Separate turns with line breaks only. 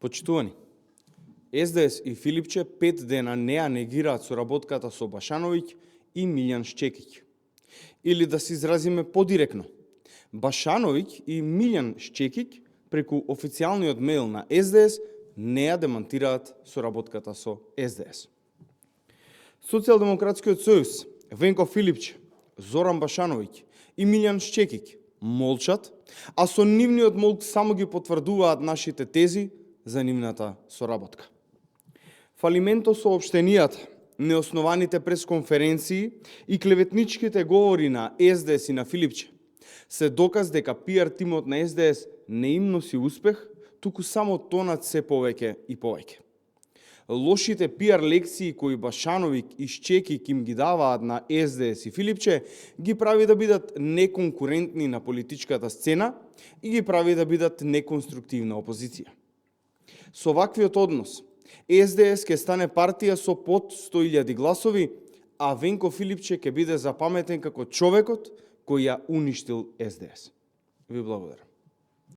Почитувани, СДС и Филипче 5 дена неа негираат соработката со Башановиќ и Милјан Шчекиќ. Или да се изразиме подиректно, Башановиќ и Милјан Шчекиќ преку официјалниот мејл на СДС неа демантираат соработката со СДС. Социјалдемократскиот сојуз, Венко Филипче, Зоран Башановиќ и Милјан Шчекиќ молчат, а со нивниот молк само ги потврдуваат нашите тези за нивната соработка. Фалименто соопштенијата, неоснованите пресконференции и клеветничките говори на СДС и на Филипче се доказ дека пиар тимот на СДС не им носи успех, туку само тонат се повеќе и повеќе. Лошите пиар лекции кои Башановиќ и Шчекиќ им ги даваат на СДС и Филипче ги прави да бидат неконкурентни на политичката сцена и ги прави да бидат неконструктивна опозиција. Со ваквиот однос, СДС ќе стане партија со под 100.000 гласови, а Венко Филипче ќе биде запаметен како човекот кој ја уништил СДС. Ви благодарам.